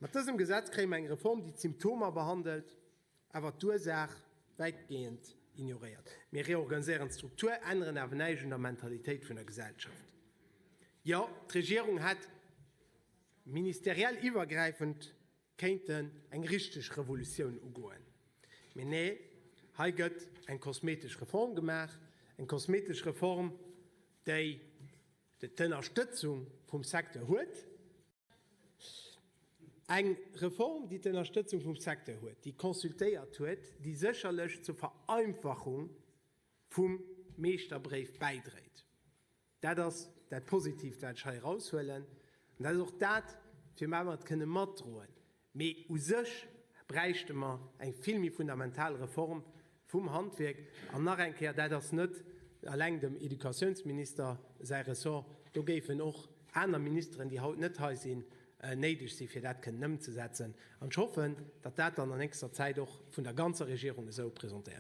Mat dësem Gesetz kréie mer eng Reform, déi d'Symptomer behandelt, awer d'Ursaach wäitgehend ignoréiert. Mir reorganiséieren d'Struktur, änneren awer näischt un der Mentalitéit vun der Gesellschaft. Jo, d'Regierung hätt ministeriell iwwergräifend kéinten eng richteg Revolutioun ugoen. Mee nee, hei gëtt eng kosmetesch Reform gemaach, eng kosmetesch Reform, déi d'Ënnerstëtzung vum Secteur huet. Eng Reform, déi d'Ënnerstëtzung vum Secteur huet, déi consultéiert huet, déi sécherlech zur Vereinfachung vum Meeschterbréif bäidréit. Dat ass dat Positiivt, wat ech hei eraushuelen. An dat ass och dat, firwat mer et kënne matdroen. Mee u sech bräichte mer eng vill méi fundamental Reform vum Handwierk. An nach eng Kéier, dat ass net eleng dem Educatiounsminister säi Ressort. Do géifen och aner Ministeren, déi haut net hei sinn, néideg sinn, fir dat kënnen ëmzesetzen. An ech hoffen, datt dat dann an nächster Zäit och vun der ganzer Regierung esou presentéiert.